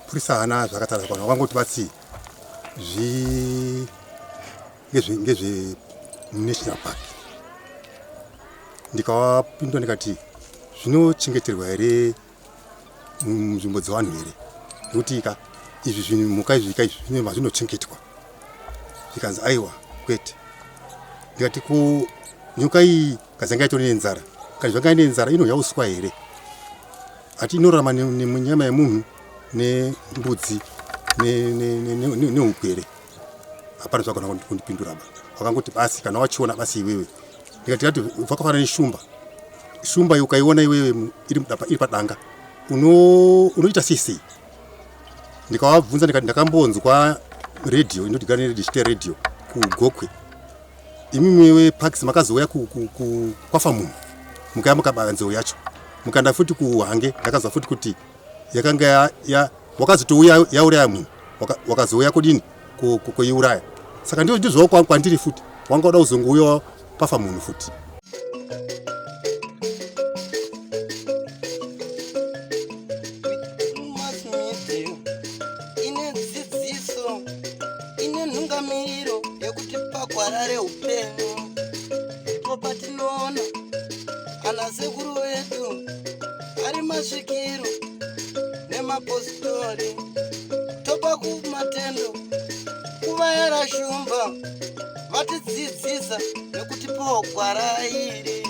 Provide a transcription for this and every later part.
Mapurisa haana zvakataura zvakwana, vakangoti batsi zvi ngezve national park. Ndikavapindura ndikati zvinochengeterwa here munzvimbo dzevanhu here, nekuti ka izvi zvinhu mhuka izvi ka izvi zvine mazvinochengetwa. Zvikanzi aiwa kwete. Ndikati ko nyoka iyi kazanga itori nenzara, kana zvanga ine nzara inodya uswa here? Ati inorarama nenyama yemunhu nembudzi nehuku here? Hapana zvakona kundipindura ba, wakangoti basi kana wachiona basi iwewe. Ndikati kati vakafanana neshumba, shumba ukaiona iwewe iri padanga unoita sei sei? Ndikavabvunza ndikati ndakambonzwa radio inoti gane radio radio kuGokwe, imimi veparks makazouya kwafa munhu mukaya mukabaya nzou yacho, mukaenda futi kuHange, ndakazwa futi kuti yakanga wakazotouya yauraya munhu, wakazouya kudini kuiuraya. Saka ndizvowo kwandiri futi, wanga uda kuzongouya pafa munhu futi. Ine dzidziso, ine nhungamiriro yekutipa gwara reupenyu. Ndipo patinoona ana sekuru vedu ari masvikiro nemapositori, topa kumatendo kuvayera shumba vatidzidzisa nekutipawo gwara iri.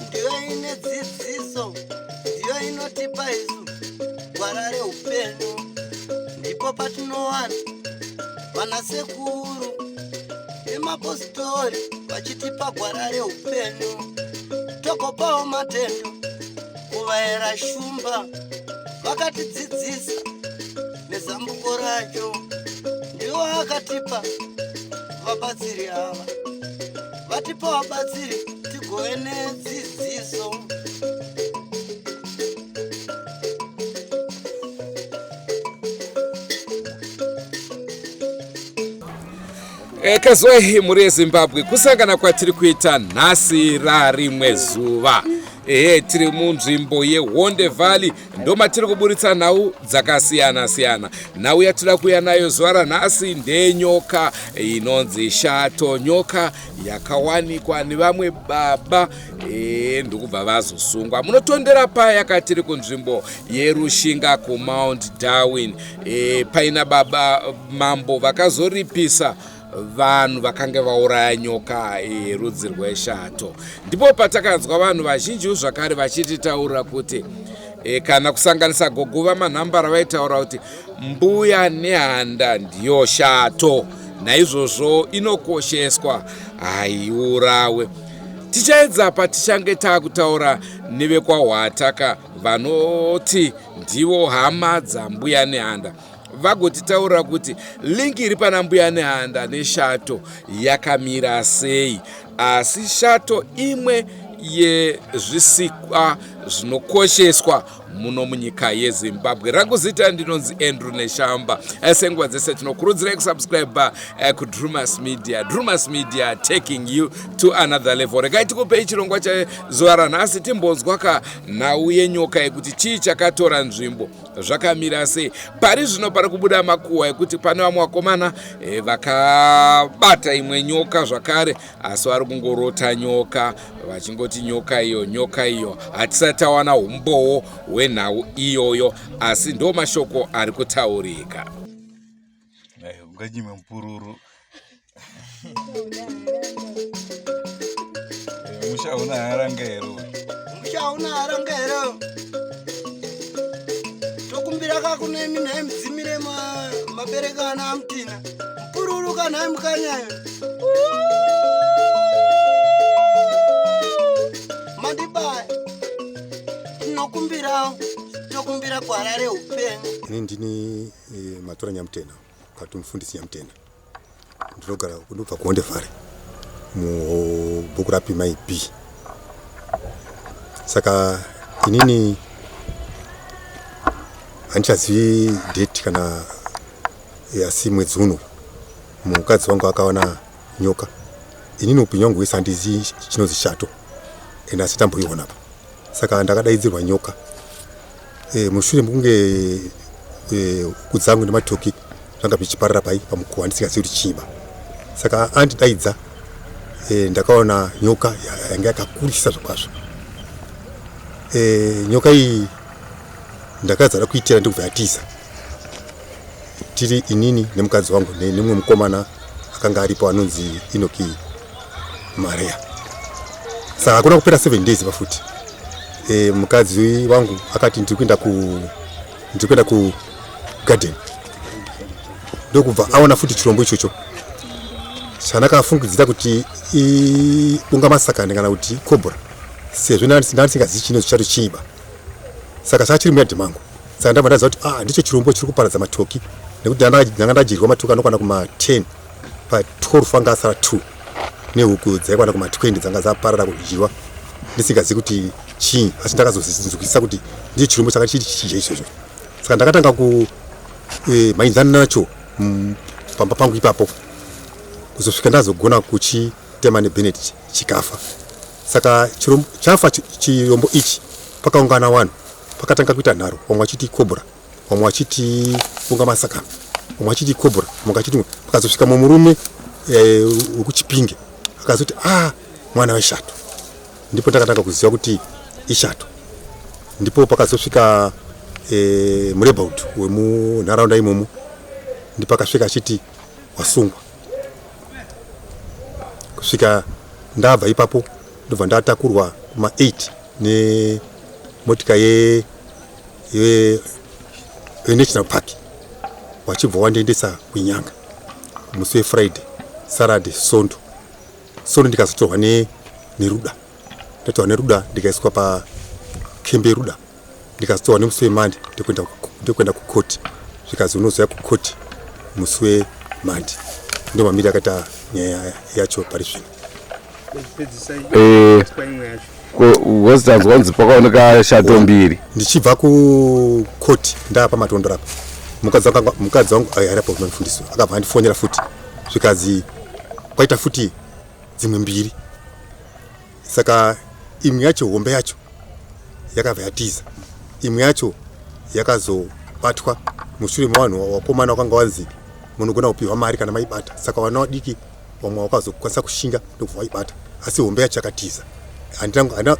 Ndiyo ine dzidziso, ndiyo inotipa isu gwara reupenyu. Ndipo patinowana vana sekuru nemapositori vachitipa gwara reupenyu, togopawo matendo kuvaera shumba vakatidzidzisa nezambuko racho. Ndiwo akatipa vabatsiri ava, vatipa vabatsiri tigove nedzidziso. Kazwai mhuri yeZimbabwe, kusangana kwatiri kuita nhasi rarimwe zuva. Ehe, tiri munzvimbo yeHonde Valley, ndomatiri kuburitsa nhau dzakasiyana siyana. Nhau yatiri kuuya nayo zuva ranhasi ndenyoka inonzi shato, nyoka yakawanikwa nevamwe baba ndokubva vazosungwa. Munotondera paya katiri kunzvimbo yeRushinga kuMount Darwin, paina baba mambo vakazoripisa vanhu vakange vauraya nyoka yerudzi rweshato. Ndipo patakanzwa vanhu vazhinji zvakare vachititaura kuti kana kusanganisa gogo vamanhambara vaitaura kuti mbuya nehanda ndiyo shato, naizvozvo inokosheswa, haiurawe. Tichaedza patichange taakutaura nevekwaHwataka vanoti ndivo hama dzambuya nehanda, vagotitaurira kuti linki iri pana mbuya nehanda neshato yakamira sei. Asi shato imwe yezvisikwa zvinokosheswa muno munyika yeZimbabwe. Rangu zita ndinonzi Andrew Neshamba. Senguva dzese tinokurudzirai kusubscribe kuDrumas Media. Drumas Media, taking you to another level. Regai tikupei chirongwa chezuva ranhasi, timbonzwa ka nhau yenyoka yekuti chii chakatora nzvimbo, zvakamira sei. Pari zvino pari kubuda makuhwa ekuti pane vamwe vakomana vakabata imwe nyoka zvakare, asi vari kungorota nyoka vachingoti nyoka iyo, nyoka iyo. Hatisati tawana umbowo hwenhau iyoyo, asi ndo mashoko ari kutaurika. Unganyime mupururu, musha una haranga here? Musha una haranga here? Tokumbira kakunemi nhai mudzimire mabereka ana amutina mupururu kanhai mukanyayo mandibaya. Tinokumbirawo, tokumbira gwara reupenyu. Ini ndini Matora Nyamutena, kati mufundisi Nyamutena. Ndinogara kundobva kuHonde Valley mubhuku raPimai B. Saka inini handichazivi date kana, asi mwedzi uno mukadzi wangu akawana nyoka. Inini upenyu wangu wese handizivi chinonzi shato ende asi tamboiona pa. Saka ndakadaidzirwa nyoka e, mushure mekunge e, huku dzangu nematoki zvanga zvichiparara pai pamukuwa ndisingazivi kuti chiiba. Saka andidaidza e, ndakaona nyoka yanga yakakurisa zvakwazvo. E, nyoka iyi ndakazara kuitira ndikubva yatiza tiri inini nemukadzi wangu nemumwe mukomana akanga aripo anonzi Inoki Maria. Saka hakuna kupera 7 days pafuti e, mukadzi wangu akati ndiri kuenda ku ndiri kuenda ku garden ndokubva aona futi chirombo ichocho chandakafungidzira kuti ibunga masakani kana kuti cobra sezvo ndandisingazivi chino chacho chiiba. Saka changa chiri muyadhi mangu. Saka ndabva ndaziva kuti ah, ndicho chirombo chiri kuparadza matoki nekuti ndanga ndadyirwa matoki anokwana kuma 10 pa 12 anga asara 2 nehuku dzaikwana kuma 20 dzanga dzaparara kudyiwa ndisingazivi kuti chii, asi ndakazonzwisisa kuti ndicho chirombo changa chiri chichidya izvozvo. Saka ndakatanga kumhanyidzana nacho pamba pangu ipapo kuzosvika ndazogona kuchitema nebenet chikafa. Saka chafa chirombo ichi pakaungana vanhu pakatanga kuita nharo, vamwe vachiti cobra, vamwe vachiti bunga masakana, vamwe vachiti cobra, vamwe vachiti, pakazosvika mumwe murume wekuChipinge akazoti ah, mwana weshato. Ndipo ndakatanga kuziva kuti ishato. Ndipo pakazosvika murebaud wemunharaunda imomo, ndipo akasvika achiti wasungwa. Kusvika ndabva ipapo ndobva ndatakurwa kuma 8 nemotika ye yeNational Park, wachibva wandiendesa kuNyanga musi weFriday, Saturday, Sondo. Sondo ndikazotorwa neruda, ndatorwa neruda ndikaiswa pakembe yeruda, ndikazotorwa nemusi weMande ndokuenda kukoti, zvikazi unozouya kukoti musi weMande. Ndo mamiri akaita nyaya yacho pari zvino. Wositanzwa kunzi pakaoneka shato mbiri. Ndichibva kukoti ndapa matondo apa, mukadzi wangu aripo mufundisi akabva andifonera futi, zvikazi kwaita futi dzimwe mbiri. Saka imwe yacho hombe yacho yakabva yatiza, imwe yacho yakazobatwa mushure mevanhu vakomana vakanga vanzi munogona kupiwa mari kana maibata. Saka vana vadiki vamwe vakazokwanisa kushinga ndokubva vaibata, asi hombe yacho yakatiza.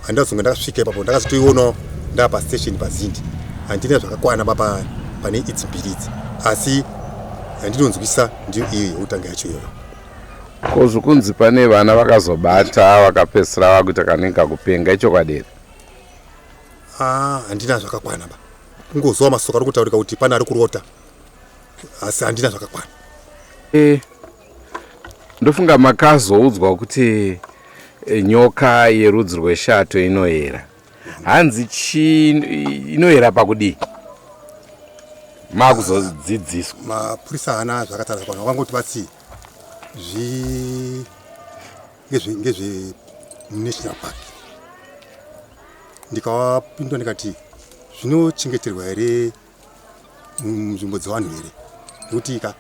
Handazonge ndakasvika ipapo, ndakazotoionawo ndaa pastation pazindi. Handina zvakakwana papa pane idzi mbiri idzi, asi yandinonzwisa ndiyo iyo yekutanga yacho iyoyo. Ko zvokunzi pane vana vakazobata vakapedzisira vakuita kanenge kakupenga, ichokwadi here? Ah, handina zvakakwana ba, kungozwa masoko ari kutaurika kuti pane ari kurota, asi handina zvakakwana. Ndofunga makazoudzwa kuti nyoka yerudzi rweshato inoyera. Hanzi chi inoyera pakudii? Makuzodzidziswa. Mapurisa haana zvakataura zvakwana, vakangoti batsi zvi ngezve national park. Ndikavapindura ndikati zvinochengeterwa here munzvimbo dzevanhu here, nekuti ka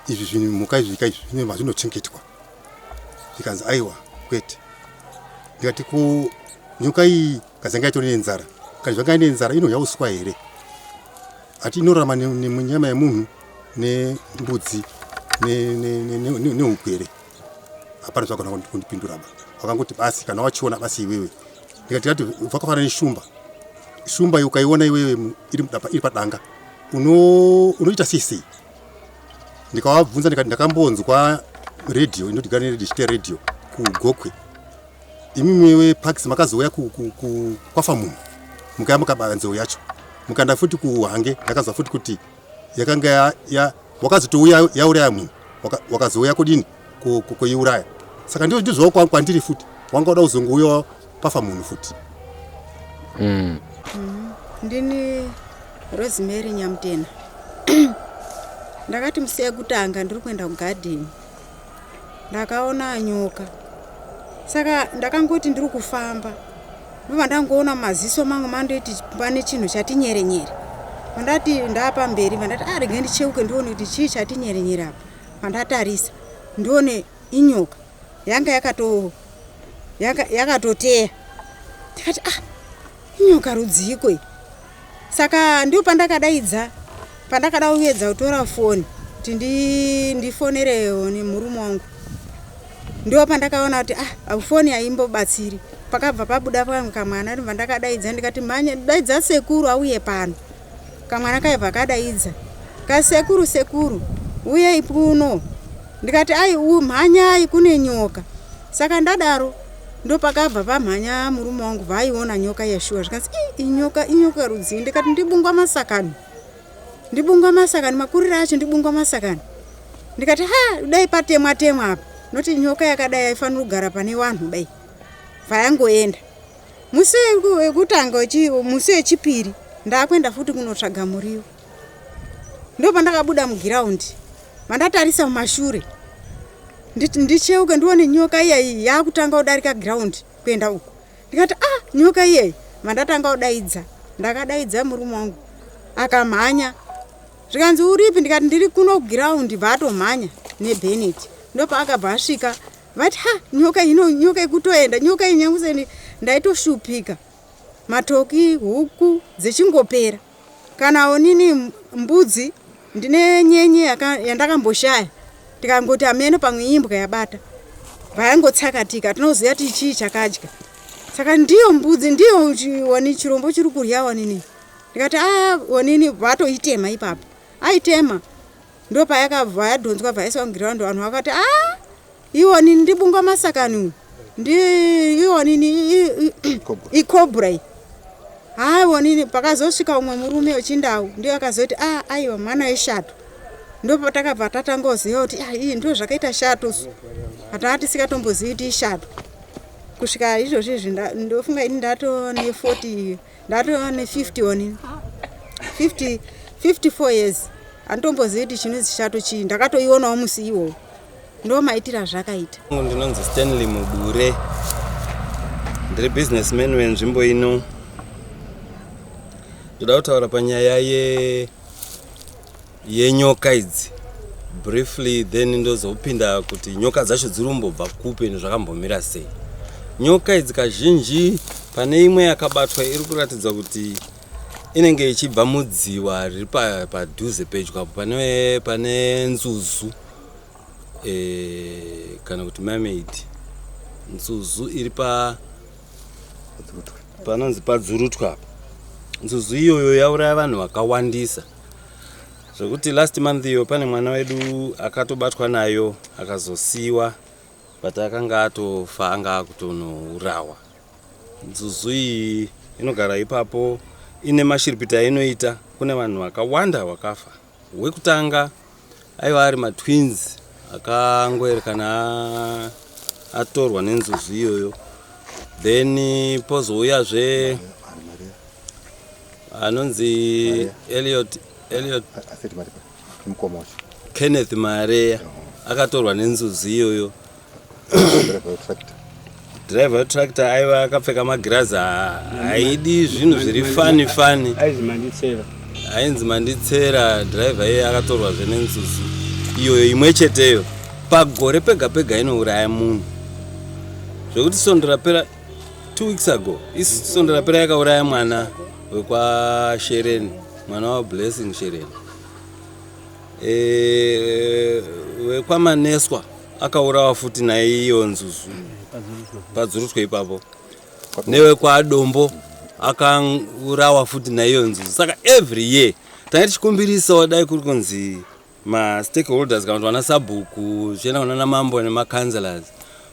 izvi zvinhu mhuka izvi ka izvi zvine mazvinochengetwa. Zvikanzi aiwa kwete. Ndikati ko nyoka iyi kazanga itori nenzara, kana zvanga ine nzara inodya uswa here? Ati inorarama nemunyama yemunhu nembudzi nehuku here? Hapana zvagona kundipindura ba, wakangoti basi kana wachiona basi iwewe. Ndikati ati vakafanana neshumba, shumba ukaiona iwewe iri padanga unoita sei sei? Ndikavabvunza ndikati ndakambonzwa radio inodigana neredio chite radio kuGokwe, imimi weparks makazouya kwafa munhu mukaya mukabaya nzou yacho, mukaenda futi kuHange, ndakazwa futi kuti yakanga wakazotouya yauraya munhu, wakazouya kudini kuiuraya. Saka ndizvowo kwandiri futi, wanga uda kuzongouya pafa munhu futi. Ndini Rosemary Nyamutena. Ndakati musi yekutanga ndiri kuenda kugadheni, ndakaona nyoka. Saka ndakangoti ndiri kufamba, ndobva ndangoona maziso mangu mandoti pane chinhu chati nyere nyere. Pandati ndapamberi, pandati ah, regai ndicheuke ndione kuti chii chati nyere nyere apa. Pandatarisa ndione inyoka. Yanga yakato yakatoteya. Ndikati ah, inyoka rudziiko iyi? Saka ndipo pandakadaidza, pandakada kuedza kutora foni kuti ndifonere murume wangu. Ndipo pandakaona kuti ah, foni haimbobatsiri. Pakabva pabuda pamwe kamwana, ndibva ndakadaidza ndikati mhanya daidza sekuru auye pano. Kamwana kaibva kadaidza kasekuru, sekuru uyei kuno. Ndikati ai mhanyai kune nyoka. Saka ndadaro ndopakabva pamhanya murume wangu, vaaiona nyoka yeshuwa. Zvikanzi inyoka, inyoka rudzii? Ndikati ndibungwa masakani, ndibungwa masakani, makuriro acho ndibungwa masakani. Ndikati ha, dai patemwa temwa apa, noti nyoka yakadai haifaniri kugara pane vanhu, dai vayangoenda. Musi wekutanga, musi wechipiri ndakuenda futi kunotsvaga muriwo, ndopandakabuda mugiraundi, mandatarisa mumashure ndicheuke ndione nyoka iya iyi yakutanga kudarika giraundi kuenda uko. Ndikati ah, nyoka iyeyi. Mandatanga kudaidza, ndakadaidza murume wangu akamhanya. Zvikanzi uripi? Ndikati ndiri kuno giraundi. Bva atomhanya nebhenet, ndopaakabva asvika. Vati ha, nyoka ino, nyoka ikutoenda, nyoka iyi. Nyanguseni ndaitoshupika, matoki, huku dzichingopera, kana onini mbudzi ndine nyenye yandakamboshaya. Tikangoti amene pamwe imbwa yabata, vayangotsakatika, tinoziva kuti chii chakadya. Saka ndiyo mbudzi, ndiyo wani chirombo chiri kurya wanini. Ndikati a wanini, vatoitema ipapo, aitema ndopayakabva yadhonzwa, bvaiswa mugiraundi. Vanhu vakati a iwonini ndibungwa masakani uyu, ndi iwonini icobra iyi. Haiwonini pakazosvika umwe murume wechindau, ndiye akazoti a aiwa, mwana weshato. Ndopatakabva tatangoziva kuti ah, iyi ndo zvakaita shato. Hataa tisikatombozivi kuti ishato kusvika izvozvi izvi. Ndofunga ini ndatone 40, ndatone 50 onini, 50, 54 years, handitombozivi kuti chinonzi shato chii. Ndakatoionawo musi iwowo, ndo maitira zvakaita. Ndinonzi Stanley Mubure, ndiri businessman wenzvimbo ino. Ndoda kutaura panyaya yenyoka idzi briefly, then ndozopinda kuti nyoka dzacho dziri kumbobva kupi nezvakambomira sei. Nyoka idzi kazhinji, pane imwe yakabatwa iri kuratidza kuti inenge ichibva mudziwa riri padhuze pedyo apo pane nzuzu kana kuti mermaid, nzuzu iri panonzi padzurutwa apa. Nzuzu iyoyo yauraya vanhu vakawandisa, zvekuti last month iyo pane mwana wedu akatobatwa nayo, akazosiyiwa, but akanga atofa, anga akutonourawa. Nzuzu iyi inogara ipapo, ine mashiripiti ainoita. Kune vanhu vakawanda vakafa. Wekutanga aiva ari matwins, akangoerekana atorwa nenzuzu iyoyo. Then pozouyazve anonzi Eliot Mukoma wacho. Kenneth Mareya, akatorwa nenzuzu iyoyo. Driver wetractor aiva akapfeka magirazi, haidi zvinhu zviri funny funny. Aizi Manditsera. Ainzi Manditsera, driver iye akatorwazve nenzuzu iyoyo imwe cheteyo. Pagore pega pega inouraya munhu, zvekuti svondo rapera, 2 weeks ago, svondo rapera yakauraya mwana wekwaShereni, mwana waBlessing Shereni. Wekwamaneswa akaurawa futi naiyo nzuzu padzurutwe ipapo, newekwadombo akaurawa futi naiyo nzuzu. Saka every year tanga tichikumbirisawo, dai kuri kunzi mastakeholders kana kuti vana sabhuku, zvichienda kunana mambo nemacouncillors,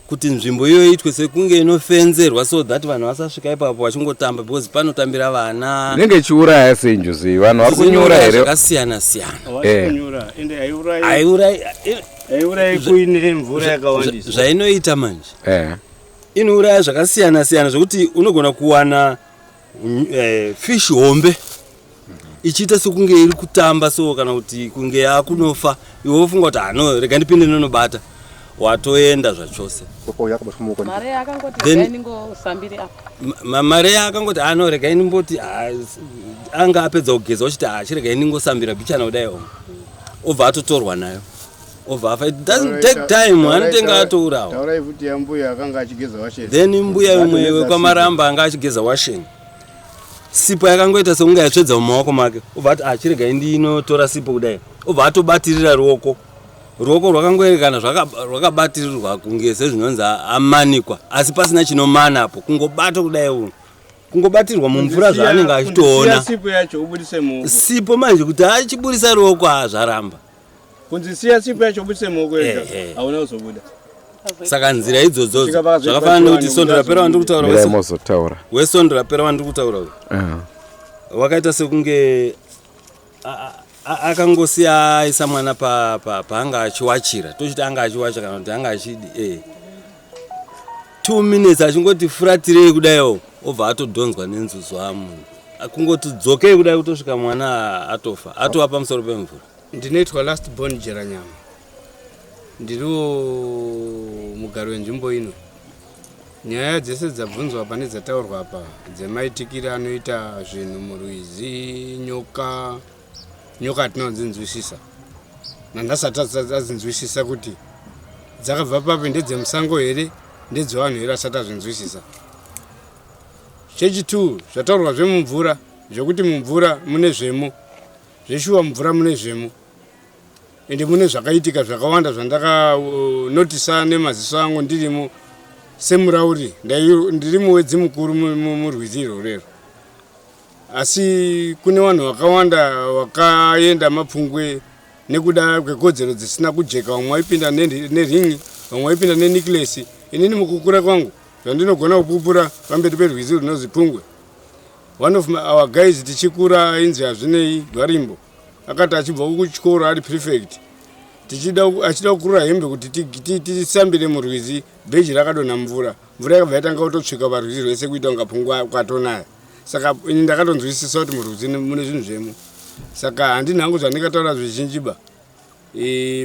kuti nzvimbo iyoyo iitwe sekunge inofenzerwa so that vanhu vasasvika ipapo vachingotamba, because panotambira vana. Inenge ichiuraya sei njuzu iyi? Vanhu vari kunyura here? Zvakasiyana siyana. Kunyura ende haiurayi. Haiurayi. Haiurayi kuine mvura yakawandisa. Zvainoita manje, inouraya zvakasiyana siyana, zvekuti unogona kuwana fish hombe ichiita sekunge iri kutamba so, kana kuti kunge yakunofa, iwe wofunga kuti hano, rega ndipinde nonobata, watoenda zvachose. Mare akangoti regai ndingosambire apa. Mareya akangoti ano, regai ndimboti, ah, anga apedza kugeza, uchiti ah, chiregai ndingosambira bichana kudai, obva atotorwa nayo. Obva afa. It doesn't take time, anotenge atourawa. Taurai futi yambuya akanga achigeza washeni. Then mbuya imwe wekwaMaramba anga achigeza washeni. Sipo yakangoita sekunge yatsvedza mumaoko make. Obva ati ah chiregai ndinotora sipo kudai. Obva atobatirira ruoko. Ruoko rwakangoerekana rwakabatirirwa kunge sezvinonzi amanikwa asi pasina chinomana apo kungobata kudai uno. Kungobatirwa mumvura zvaanenge achitoona. Sipo yacho ubudise muoko. Sipo manje kuti achiburisa ruoko azvaramba. Kunzi siya sipo yacho ubudise muoko ega. Hauna kuzobuda. Saka nzira idzodzo zvakafanana nekuti sondo rapera wandiri kutaura wesondo rapera wandiri kutaura uyu. Wakaita sekunge akangosiya aisa mwana paanga achiwachira tochiti anga achiwacha kana kuti anga achidi eh. 2 minutes achingoti furatirei kudaiwo obva atodhonzwa nenzuzu amunhu kungoti dzokei kudai kutosvika mwana atofa atova pamusoro pemvura. Ndinoitwa Last Born Jeranyama, ndiriwo mugari wenzvimbo ino. Nyaya dzese dzabvunzwa apa nedzataurwa apa dzemaitikire anoita zvinhu murwizi, nyoka, nyoka hatina kudzinzwisisa nanhasi hatisati tadzinzwisisa kuti dzakabva papi, ndedzemusango here, ndedzevanhu here, asati azvinzwisisa. Chechi-two zvataurwa zvemumvura zvekuti mumvura mune zvemo, zveshuwa mumvura mune zvemo ende mune zvakaitika zvakawanda zvandakanotisa nemaziso angu ndirimo semurauri, ndiri muwedzi mukuru murwizi irworero. Asi kune vanhu vakawanda vakaenda mapungwe nekuda kwekodzero dzisina kujeka, vamwe vaipinda neringi, vamwe vaipinda nenicklesi. Inini mukukura kwangu zvandinogona kupupura pamberi perwizi runonzi Pungwe, one of our guys tichikura ainzi Hazvinei Gwarimbo, akati achibva kuchikoro ari prefect, achida kukurura hembe kuti tisambire murwizi, bheji rakadonha mvura, mvura yakabva yatanga kutotsvika parwizi rwese kuita kunga Pungwe kwatonaya. Saka ini ndakatonzwisisa kuti murwizi mune zvinhu zvemo, saka handina hangu zvandingataura zvizhinji ba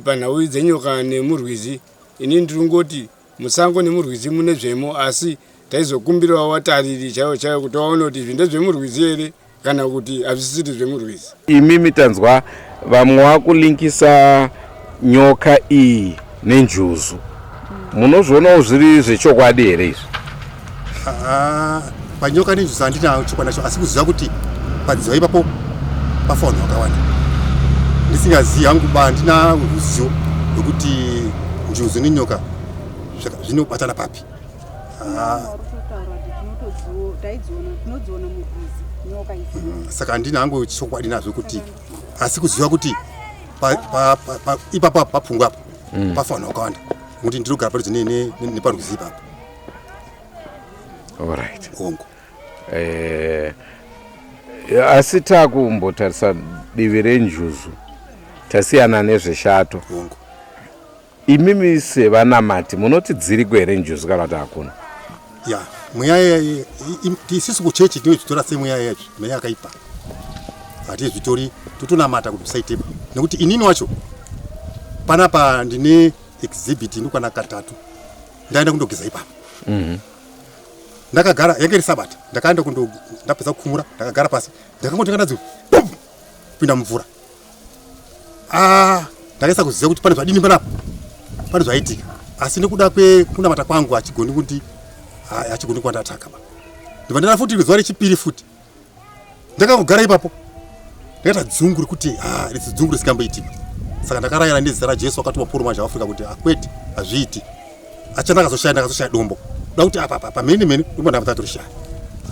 panhau dzenyoka nemurwizi. Ini ndiri kungoti musango nemurwizi mune zvemo, asi taizokumbirawo vatariri chaivo chaivo kuti vaone kuti izvi ndezvemurwizi here kana kuti hazvisiri zvemurwizi. Imimi tanzwa vamwe vakulinkisa nyoka iyi nenjuzu, munozvionawo zviri zvechokwadi here izvi? Panyoka nenjuzu handina chokwadi nacho, asi kuziva kuti padziva ipapo pafa vanhu vakawanda ndisingazivi hangu ba, handina ruzivo rwekuti njuzu nenyoka zvinobatana papi. Saka handina hangu chokwadi nazvo kuti, asi kuziva kuti ipapo papungwe apo pafa vanhu vakawanda, nekuti ndinogara padhuze neparwizi ipapo. Alright. Hongu. Asi takumbotarisa divi renjuzu, tasiyana nezveshato. Hongu. Imimi sevanamati munoti dziriko here njuzu kana kuti hakuna? Ya, mweya isisu kuchechi tinozvitora semweya yacho, mweya yakaipa. Hatizvitori, totonamata kuti usaitepa. Nekuti inini wacho panapa ndine exhibit inokwana katatu. Ndaenda kundogeza ipapo. Ndakagara, yange iri Sabata, ndakaenda kundo ndapedza kukumura, ndakagara pasi. Ndakangoti ndakadzi pum kupinda mumvura. Ndakaisa kuziva kuti pane zvadini panapa, pane zvaitika. Asi nekuda kwekunamata kwangu hachigoni kuti hachigoni kwandataka ba. Ndibva ndaenda futi zuva rechipiri futi. Ndakangogara ipapo. Ndakaita dzungu rekuti risi dzungu risingamboitika. Saka ndakarayira nezita raJesu akati wapuro manje Afrika kuti akwete hazviiti. Acha ndakazoshaya dombo. Da kuti apa apa pamene mene dombo ndakatoshaya.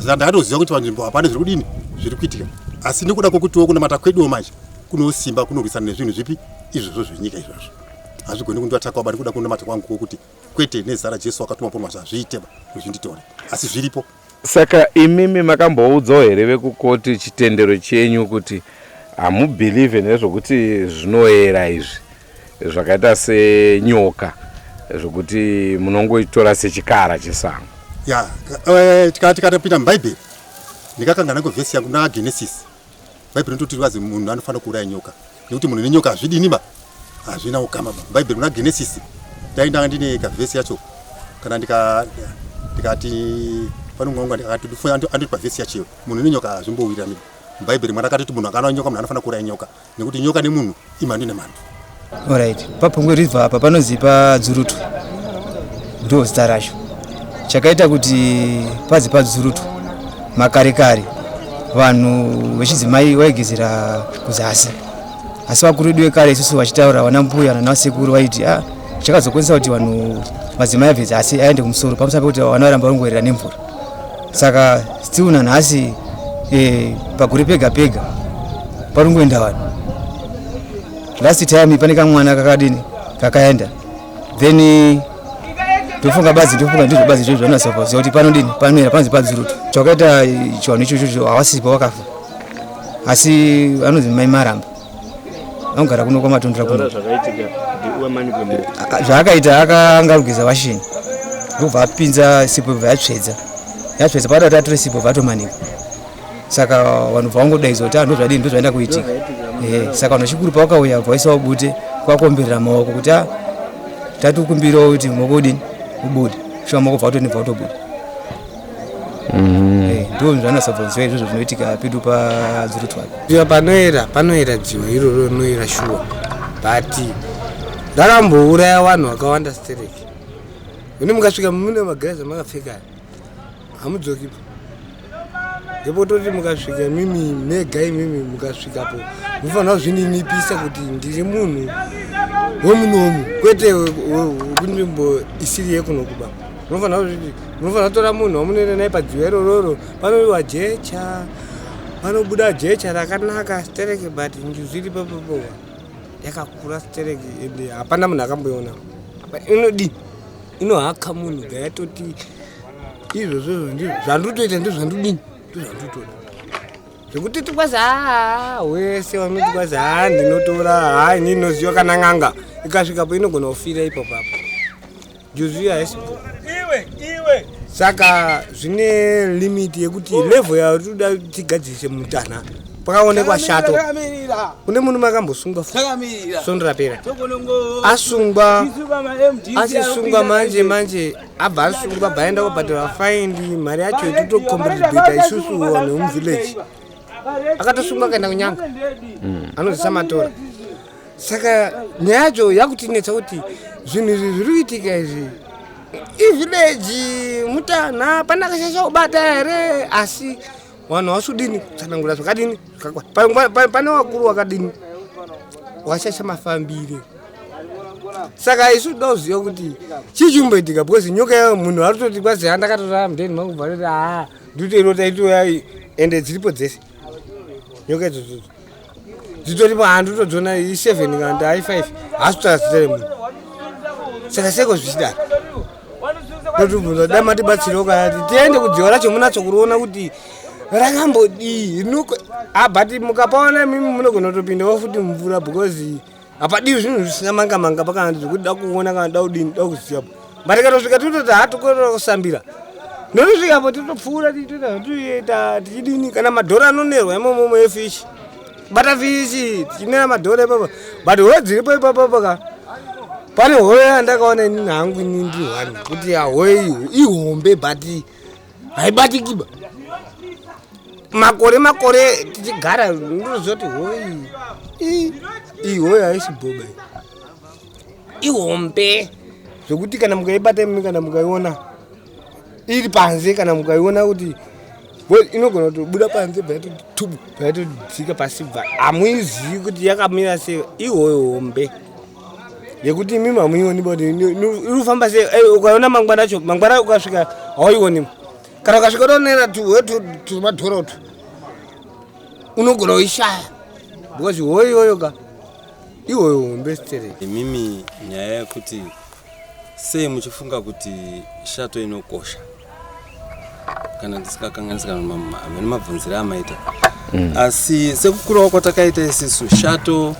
Saka ndakatoziva kuti panzvimbo hapana zviri kudini zviri kuitika. Asi nekuda kwekutiwo kunamata kweduwo manje kunosimba kunorwisana nezvinhu zvipi izvozvo zvenyika izvozvo. Hazvigoni kundiataka ba nekuda kunamata kwangu kwokuti kwete nezita raJesu akatuma puro manje hazviite ba zvinditore. Asi zviripo. Saka imimi makamboudzawo here vekukoti chitendero chenyu kuti hamubhilivhe nezvokuti zvinoera izvi zvakaita senyoka zvokuti munongoitora sechikara chesango? Ya, tikatopinda muBhaibheri ndikakangana kuvhesi yangu muna Genesis. Bhaibheri rinototi vazi munhu anofanira kuuraya nyoka nekuti munhu nenyoka hazvidini ba, hazvina ukama ba. Bhaibheri muna Genesis dai ndanga ndine kavhesi yacho kana ndikati pane mumwe wangu akati andoti pavhesi yacho iyo munhu nenyoka hazvimbowirirani. Mubhaibheri Mwari akatoti munhu akana nyoka munhu anofanira kuuraya nyoka nekuti nyoka nemunhu imhandu nemhandu. Alright, paPungwe River apa panonzi paDzurutu, ndo zita racho. Chakaita kuti padzi paDzurutu, makare kare vanhu vechidzimai vaigezera kuzasi, asi vakuru vedu vekare isusu vachitaura, vana mbuya nanasekuru vaiti a chakazokonzesa kuti vanhu madzimai abve zasi aende kumusoro pamusana pekuti vana varamba vangoerera nemvura. Saka still nanhasi pagore pega pega paringoenda vanhu. Last time pane kamwana kakadini kakaenda, then ndofunga bazi, ndofunga ndizvo bazi izvozvo zvanosapaziva kuti panodini, panoera, panonzi paDzurutu. Chakaita chivanhu ichocho havasipo, vakafa, asi vanonzi Mai Maramba, vanogara kuno kwaMatondora kuno. Zvaakaita, akanga arikugeza washeni, ndobva apinza sipo, bva yatsvedza, yatsvedza, paada kuti atore sipo, bva atomanikwa. Saka vanhu bva vangodaidzwa kuti, "Ah, ndo zvadini, ndo zvaenda kuitika." Saka vanhu vechikuru pavakauya, bva vaisawo bute, kwakomberera maoko kuti a tati kukumbirawo kuti maoko udini, ubude. Shuwa maoko bva atoni, bva utobuda. Ndo zvanasabvonziwa izvozvo zvinoitika pedu paDzurutwa. Dziwa panoera, panoera dziwa iroro rinoera shuwa, but rakambouraya vanhu vakawanda stereki. Une mukasvika mune magirazi amakapfeka, hamudzokipo. Ndepototi mukasvika mimi mega imimi mukasvikapo, mufanira kuzvininipisa kuti ndiri munhu wemunomu, kwete wekunzvimbo isiri yekunokuba. Munofanira kuzviti munofanira kutora munhu wamunoenda naye padziwa irororo. Panoiwa jecha, panobuda jecha rakanaka stereki, but njuzu iri papapo yakakura stereki, ende hapana munhu akamboiona. Inodii, inohaka munhu gayatoti izvozvozvo ndizvo zvandinotoita, ndizvo zvandodini, ndizvo zvandinotoda zvekuti tikwazi haa wese vanoti kwazi haa ndinotora haa ini ndinoziva kana n'anga ikasvikapo inogona kufira ipapo apo. Njuzu iyo haisi, saka zvine limit yekuti level yatinoda tigadzirise mutana. Pakaonekwa shato, kune munhu makambosungwa svondo rapera, asungwa, asisungwa manje manje abva asungwa, bva aenda kubhadhara faindi, mari yacho itotocontributa isusu vanhu vemuvillage. Akatosungwa akaenda kunyanga, anozisa matora. Saka nyaya yacho yakutinetsa kuti zvinhu izvi zviri kuitika izvi, ivillage mutana pana kashasha kubata here? Asi vanhu vasudini kutsanangura zvakadini zvakakwana. Pane wakuru wakadini washasha mafambire. Saka isu toda kuziva kuti chii chimboitika, because nyoka yayo munhu ari kutoti kwazi handakatora mudheni mangu, bva toti haa nditoirota itoya, ende dziripo dzese nyoka idzodzo dzitoripo, handotodziona i7 kana kuti i5, haasi kutaura zita remunhu. Saka seko zvichidaro, totobvunza, dai matibatsirawo kana kuti tiende kudziwa racho munatso kuriona kuti rakambodii rinoko. But mukapaona imimi munogona kutopindawo futi mumvura, because hapadiwi zvinhu zvisina manga manga pakana zvekuti da kuona kana da kudini, da kuziva. But katosvika tototi ha tokorera kusambira, notosvikapo totopfuura, tichitoita zvatoita tichidini. Kana madhora anonerwa imomomo efishi, bata fishi tichinera madhora ipapo, but hove dziripo ipapo ka, pane hove yandakaona inini hangu, ini ndiri one kuti hove iyi ihombe, but haibatikiba. Makore makore tichigara, ndinoziva kuti hove iyi iyi hove haisi bhoba, iyi ihombe zvekuti kana mukaibata imi, kana mukaiona iri panze, kana mukaiona kuti inogona kutobuda panze, bva yatoti tubu, bva yatodzika pasi, bva hamuizivi kuti yakamira sei. Ihoyo hombe yekuti imimi hamuioni kuti iri kufamba sei. Ukaiona mangwana acho, mangwana ukasvika hauioni. Kana ukasvika utonera tumadhora utu, unogona kuishaya, because hoyo iyoyo ka ihoyo hombe stereki. Imimi nyaya yekuti sei muchifunga kuti shato inokosha, kana ndisingakanganisi, kana hamene mabvunziro amaita, asi sekukurawo kwatakaita isisu, shato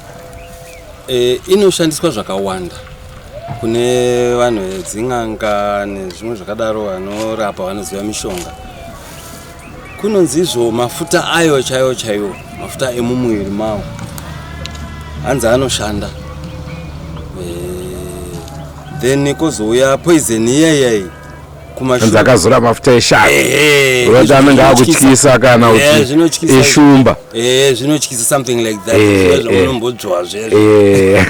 inoshandiswa zvakawanda kune vanhu vedzin'anga nezvimwe zvakadaro, vanorapa, vanoziva mishonga. Kunonzi izvo mafuta ayo chaiwo chaiwo, mafuta emumuviri mawo, hanzi anoshanda. Then kozouya poison iya iyai. Kumashure. Akazora mafuta eshato Ehe, kuti anenge zvinotyisa. akutyisa kana Eh, kuti zvinotyisa. eshumba. Eh, zvinotyisa, something like that. Eh, Zviya eh. zvamunombodzwa zvezvo. Eh.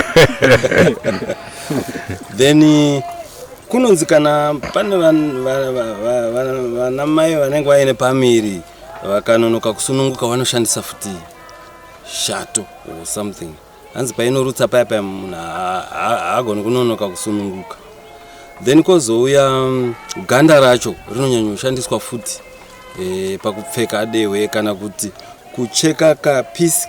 Then kunonzi kana pane vana mai vanenge vaine pamiri vakanonoka kusununguka, vanoshandisa futi shato or something. Hanzi painorutsa paya paya, munhu haagoni kunonoka kusununguka. Then kwozouya ganda racho rinonyanyoshandiswa futi pakupfeka dehwe kana kuti kucheka kapiece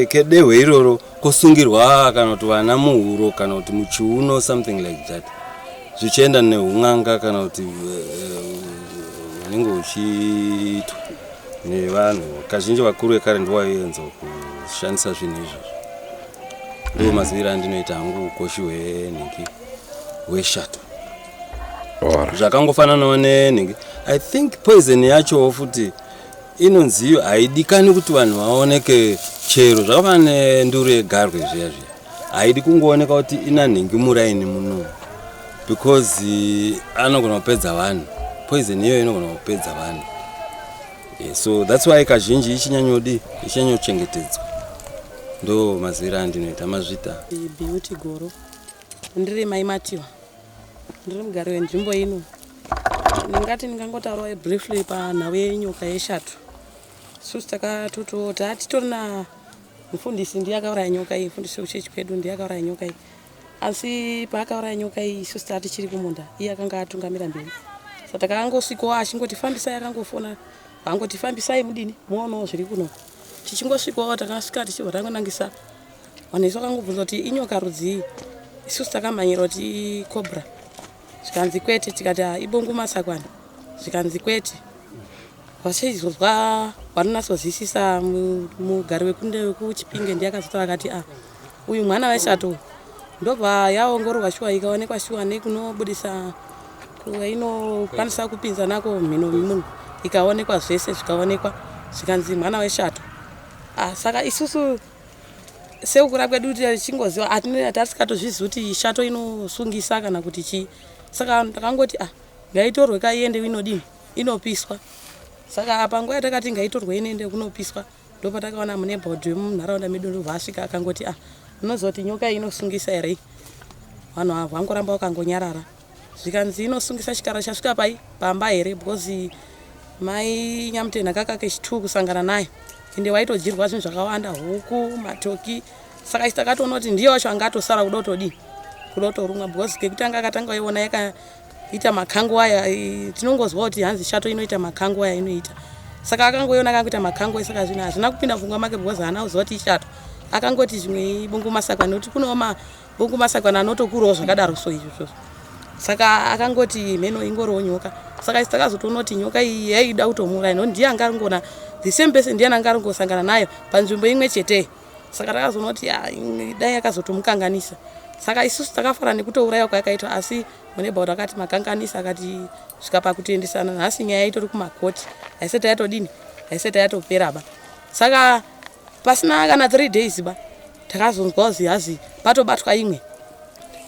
kedehwe iroro, kosungirwa kana kuti vana muhuro kana kuti muchiuno, something like that, zvichienda neun'anga kana kuti hunenge huchiitwa nevanhu kazhinji. Vakuru vekare ndivo vaienza kushandisa zvinhu izvozvo. Ndo maziviro andinoita hangu ukoshi hwenhingi, hweshato. Zvakangofananawo nenhingi, I think poison yachowo futi inonziyo haidikani kuti vanhu vaoneke chero. Zvakafanana nenduru yegarwe zviya zviya, haidi kungooneka kuti ina nhingi muraini muno, because anogona kupedza vanhu. Poison iyoyo inogona kupedza vanhu. So that's why kazhinji ichinyanyodi ichinyanyochengetedzwa. Ndo maziviro andinoita. Mazvita. Beauty Goro, ndiri mai Matiwa, ndiri mugari wenzvimbo ino. Ndingati ndingangotaurawo briefly panhau yenyoka yeshato. Isusu takatoto tatitori mufundisi, ndiye akauraya nyoka iyi. Mufundisi wekuchechi kwedu ndiye akauraya nyoka iyi, asi paakauraya nyoka iyi, isusu tatichiri kumunda, iye akanga atungamira mberi. Saka takangosvikawo achingoti fambisai, akangofona vangoti fambisai mudini muonewo zviri kuno. Tichingosvikawo, takasvika tichibva tangonangisa vanhu isu. Vakangobvunza kuti inyoka rudzii. Isusu takamhanyira kuti icobra, zvikanzi kwete. Tikati, "Ah, ibongu masakwana," zvikanzi kwete. Vachizozwa vanonyatsozwisisa, mugari wekunde wekuChipinge ndiye akazotaura akati, "A, uyu mwana weshato uyu." Ndobva yaongororwa shuwa, ikaonekwa shuwa nekunobudisa inokwanisa kupinza nako mhino yemunhu, ikaonekwa zvese, zvikaonekwa, zvikanzi mwana weshato. Ah, saka isusu sekukura kwedu tichingoziva, tasikatozvizivi kuti shato inosungisa kana kuti chii. Saka takangoti, ah, ngaitorwe ka, iende inodini, inopiswa. Saka panguva yatakati ngaitorwe inoende kunopiswa, ndopatakaona muneighbourhood wemunharaunda medu ndobva asvika akangoti, "Ah, unoziva kuti nyoka iyi inosungisa here?" Vanhu ava vangoramba vakangonyarara. Zvikanzi inosungisa chikara chasvika pai pamba here? Because mai Nyamutena kaka kechi2 kusangana nayo, ende waitodyirwa zvinhu zvakawanda, huku, matoki. Saka isi takatoona kuti ndiye wacho anga atosara kuda kutodini, kuda kutorumwa, because kekutanga akatanga iona yakaita makango aya. Tinongozwa kuti hanzi shato inoita makango aya inoita. Saka akangoiona akangoita makango. Saka zvinhu hazvina kupinda pfungwa make because haana kuziva kuti ishato. Akangoti zvimwe ibungu masakwana, nekuti kunewo mabungu masakwana anotokurawo zvakadaro. So izvozvozvo, saka akangoti mheno ingoriwo nyoka. Saka isi takazotoona kuti nyoka iyi yaida kutomuuraya, nokuti ndiye anga aringona the same person, ndiye anga aringosangana nayo panzvimbo imwe chete. Saka takazoona kuti dai akazotomukanganisa. Saka isusu takafara nekutourayiwa kwayakaitwa, asi muneighbourhood akati makanganisa, akati svika pakutoendesana. Nhasi nyaya itori kumakoti, haisati yatodini, haisati yatopera ba. Saka pasina kana 3 days ba, takazonzwa kuzi hazi patobatwa imwe.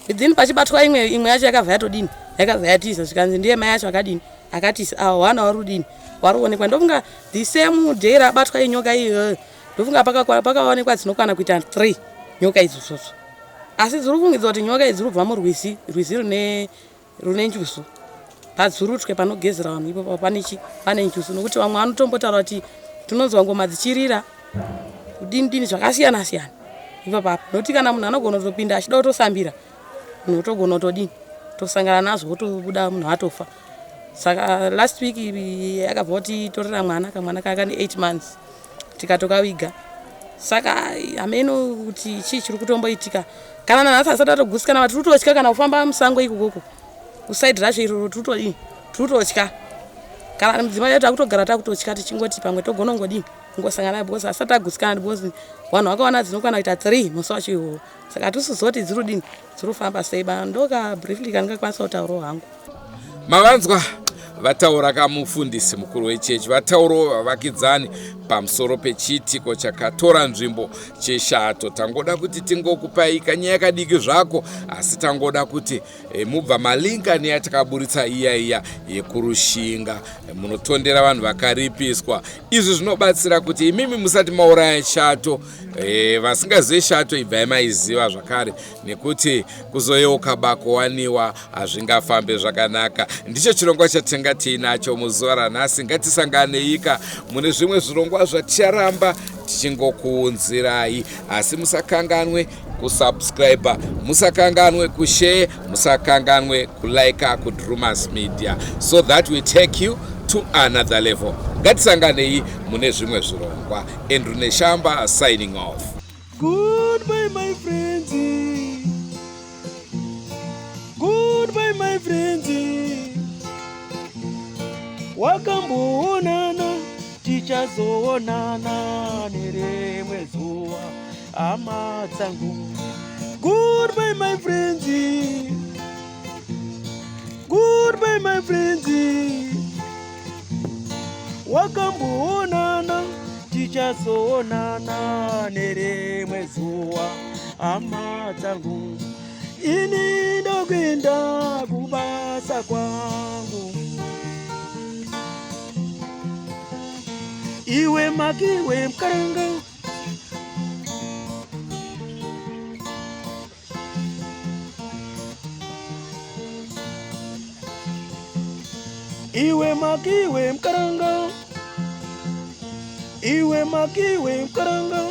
Within pachibatwa imwe, imwe yacho yakabva yatodini, yakabva yatiza. Zvikanzi ndiye mai acho akadini, akatisa. Awa wana wari kudini, wari kuonekwa. Ndofunga the same day rabatwa inyoka iyoyo, ndofunga pakaonekwa dzinokwana kuita 3 nyoka idzodzodzo. Asi dziri kufungidzwa kuti nyoka idzi dziri kubva murwizi, rwizi rune njuzu padzurutwe, panogezera vanhu ipopo pane chi pane njuzu. Nokuti vamwe vanotombotaura kuti tinonzwa ngoma dzichirira, kudini dini, zvakasiyana siyana ipapapo. Nokuti kana munhu anogona kutopinda achida kutosambira, munhu otogona kutodini, tosangana nazvo, wotobuda munhu atofa. Saka last week yakabva kutitorera mwana, kamwana kanga kane 8 months, tikatokaviga. Saka hameno kuti chii chiri kutomboitika. Kana nanhasi asati atogutsikana, tiri kutotya kana kufamba musango ikokoko kuside racho iroro. Tiri kutodini, tiri kutotya. Kana mudzimai yedu takutogara takutotya, tichingoti pamwe togona kungodini, kungosangana nayo, because asati agutsikana, because vanhu vakaona dzinokwana kuita 3 musi wacho iwowo. Saka hatisiziva kuti dziri kudini, dziri kufamba sei ba. Ndoka briefly kandingakwanisa kutaurawo hangu. Mavanzwa. Vataura kamufundisi mukuru wechechi, vataurawo vavakidzani pamusoro pechiitiko chakatora nzvimbo cheshato. Tangoda kuti tingokupai kanyaya kadiki zvako, asi tangoda kuti e, mubva malinka neyatakaburitsa iya iya yekurushinga e, munotondera vanhu vakaripiswa. Izvi zvinobatsira kuti imimi musati mauraya shato e, vasingazive shato ibvai maiziva zvakare nekuti kuzoyeuka bako waniwa hazvingafambe zvakanaka. Ndicho chirongwa chatinga tiinacho muzuva ranhasi. Ngatisanganeika mune zvimwe zvirongwa zvaticharamba tichingokuunzirai, asi musakanganwe kusubscribe, musakanganwe kushare, musakanganwe kulike kuDrumas Media so that we take you to another level. Ngatisanganei mune zvimwe zvirongwa. Andrew Neshamba signing off. Goodbye my friends. Goodbye my friends. Wakamboonana tichazoonana nerimwe zuva hama dzangu. Goodbye my friends. Goodbye my friends. Wakamboonana tichazoonana nerimwe zuva hama dzangu. Ini ndokuenda kubasa kwangu. Iwe makiwe mkaranga. Iwe makiwe mkaranga. Iwe makiwe mkaranga.